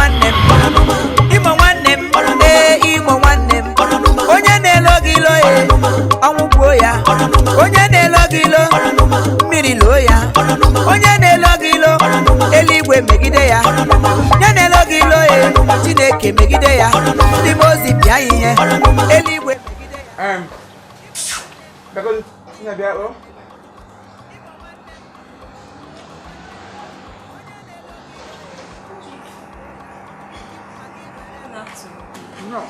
Nwanne m, Imo nwanne m, ee, Imo nwanne m, onye na-elo gị ilo e, ọnwụ gbuo ya. Onye na-elo gị ilo, mmiri loo ya. Onye na-elo gị ilo, eluigwe megide ya. Onye na-elo gị ilo e, Chineke megide ya. Ndị mmụọ ozi pịa ya ihe, eluigwe megide ya. Bịagodu, nna bịa o. No.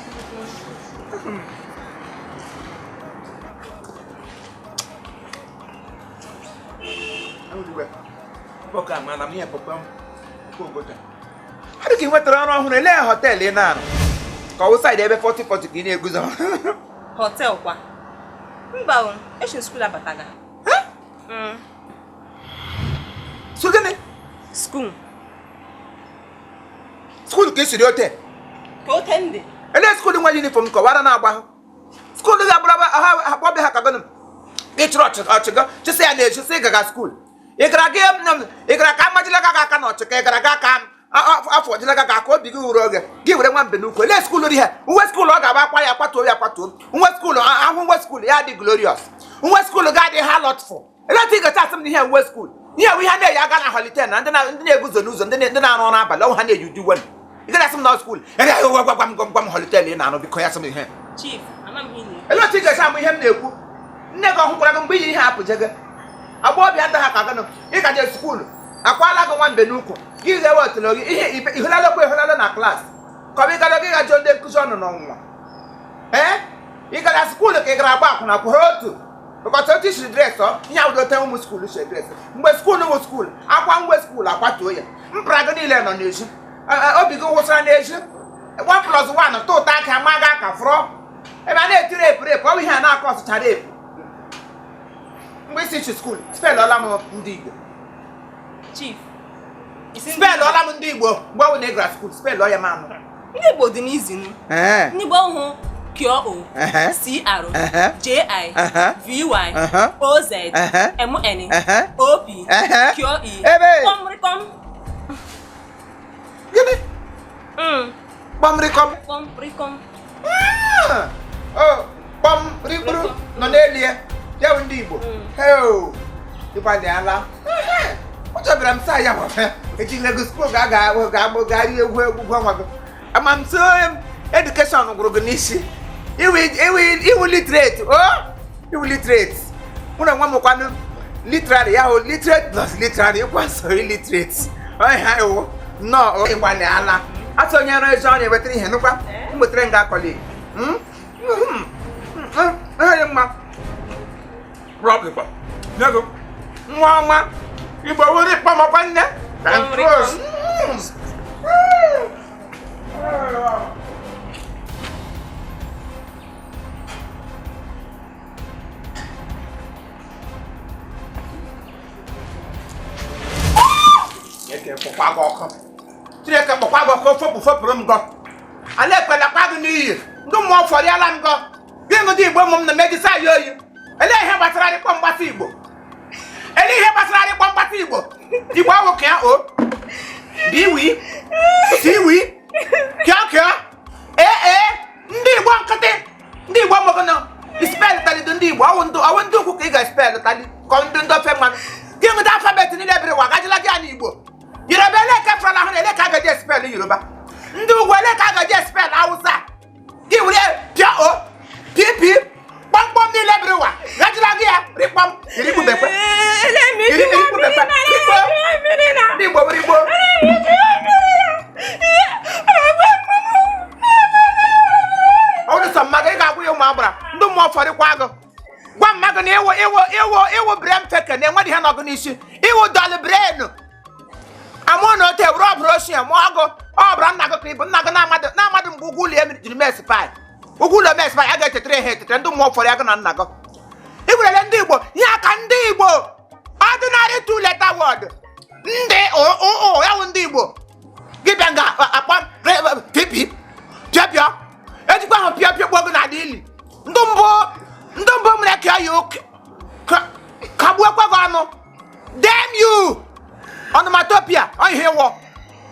Ha dị ka ị nwetara ọrụ ọhụrụ. Elee hotel ị na-arụ, ka ọ wụ side ebe 40 40 ka ị na-eguzo? Hotel kwa? Mba o, echi school abataga. So gịnị? School. School ka esiri hotel? Ka ote ndị. Elee school nwe uniform kọwara na-agba ha? School ga-abụrụ ha akpọbịa ha ka gịnị? Ị chụrụ ọchị ọchịgọ chịsị ya na-echi sị gaga school. Ị gara gị, ị gara ka amajila gị aka na ọchị, ka ị gara ga ka afọ jila gị aka obi gị wuru oge gị were nwa mbe n'ukwu. Elee school dị ha uwe school? Ọ ga-agba akwa ya kwatuo ya kwatuo. Uwe school ahụ, uwe school ya dị glorious, uwe school ga-adị ha lọtful. Elee otu ị gacha asị m na ihe uwe school, ihe bụ ihe a na-eyi aga na holiday na ndị na-eguzo n'ụzọ, ndị na-arụ ọrụ abalị ọnwụ ha na-eyi ụdị uwe? Ị gaghị asị m na school. Ele gwa gwa m gwa m holiday ị na-arụ, biko, ya sị m ihe. Chief, ama m ihe ị na-ekwu. Elee otu ị ga-esi amụ ihe m na-ekwu? Nne gị ọ hụkwara gị mgbe iyi ihe apụje gị agbọghọbịa ndị ha ka gịnụ? Ị ka je school, akwala gị nwa mbe n'ukwu gị ghewe otolo gị ihe ihụlalụkwa ihụlalụ na class, ka ọ bụ ịgara gị ga jụọ ndị nkụzi ọnụ n'ọnwụnwa. Ee, ị gara school ka ị gara agba akwụna kwụ ha otu bụkọta otu isiri dress ọ ihe awụdote ụmụ school si dress mgbe school wụ school. Akwa ngwe school akwatuo ya, mpara gị niile nọ n'ezi. Obi gị wụsara n'ezi. 1 plus 1 tụ ụta aka ma ga aka fụrọ ebe a na-eti rape, rape. Ọ bụ ihe a na-akọ ọsụcha rape mgbe isi chi school. Spellọla m ndị Igbo. Chief, isi ndị Spellọla m ndị Igbo mgbe ọ bụ na ị gara school. Spellọ ya m anụ. Ndị Igbo dị n'izi nụ. Ndị Igbo hụ Q O C R J I V Y O Z M N O P Q E Ebe. Kpọmrịkọm. Gịnị? Kpọmrịkọm? Kpọmrịkọm. Ah! Oh, kpọm rikpuru nọ n'elu ya, ya bụ ndị Igbo. Heo, ịgbalịala. Ụjọ bịara m saa ya ma ejila ego school ga ga ga ga rie egwu egwu nwa gị. Ama m so education gwụrụ gị n'isi. Iwu literate o, iwu literate. Mụ na nwa m kwanụ literary, ya hụ literate plus literary ịkwa so illiterate ọhịa iwu nnọọ. Ịgbalịala. Atụ onye ọrụ ezi ọrụ ewetara ihe nụkwa m wetara nga colleague. Ihe dị mma. Rọbịkwa nye gị nwa ọma Igbo were kpọmọkwa nne. Thank you. Chineke kpọkwa gị ọkụ, Chineke kpọkwa gị ọkụ. Fopụ, fopụrụ m gọ ala ekwelakwa gị n'iyi. Ndị mmụọ fọrịala m gọ gị ṅụdị Igbo ụmụ m na megisa ya oyi. Elee ihe gbasara arịkpọ mgbasa Igbo? Elee ihe gbasara arịkpọ mgbasa Igbo? Igbo awụ ka ya o b w c w kịọ kịọ ee ee. Ndị Igbo nkịtị, ndị Igbo mọgụ spell talido. Ndị Igbo ọwụ ndị ukwu ka ị ga-spell tali ka ndị ndị ofe mmanụ gị ṅụda alphabet niile biri ụwa gajila gị ya n'Igbo. Yoruba ele ka fọrọ ahụ na ele ka a gaji spell Yoruba. Ndị ugwu ele ka a gaji spell Hausa? Gị were pịa o p p kpọmkpọm niile biri ụwa gajila gị ya rikpọm irikpubekwe irikpubekwe rikpo. Ndị Igbo were Igbo. Ọ bụrụ sọ mmadụ ị ga-agwụ ya ụmụ agbara ndị mmụọ fọrịkwa agụ. Gwa mmadụ na ịwụ ịwụ ịwụ ịwụ brain feke na enweghị ihe nọgụ n'isi. Ịwụ dull brain amụọ na ote were ọbụrụ ochie mụọ ọgụ ọbụra nna gị ka ịbụ nna gị na-amadụ na-amadụ mgbe ugwu ụlọ ya jiri mes pai ugwu ụlọ mes pai a ga-echetara ha echetara. Ndị mmụọ fọrọ agụ na nna gị iwerele ndị Igbo ihe aka ndị Igbo ordinary two letter word ndị o ya wụ ndị Igbo. Gị bịa nga akpa pp pịọ pịọ ejikwa ahụ pịọ pịọ kpọọ gị n'ala ili. Ndị mbụ mere ka ya oke kagbuokwa gị ọnụ. Damn you, onomatopoeia. Ọ ihe ịwụ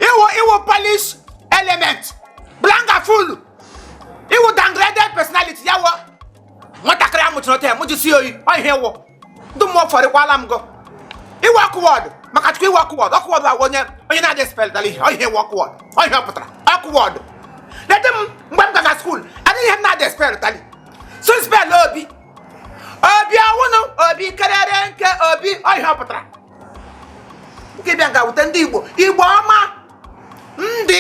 ịwụ ịwụ polish Element blanga full ị wụ downgraded personality ya wụ nwatakịrị a mụchara ote mụjisi oyi ọ ihe wụ ndị mmụọ fọrịkwala m gụ ị wụ awkward maka chukwu ị wụ awkward. Awkward bụ onye onye na-adị spell dara ihe ọ ihe wụ awkward ọ ihe ọ pụtara awkward. Lete m mgbe m gaga school adịghị ihe m na-adị spell tali so spell obi obi ọwụnụ obi kerere nke obi ọ ihe ọ pụtara nke bịa nga wute ndị Igbo Igbo ọma ndị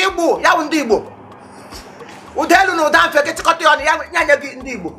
Igbo ya bụ ndị Igbo ụda elu na ụda mfe gị chịkọta ya ọnụ ya nye gị ndị Igbo.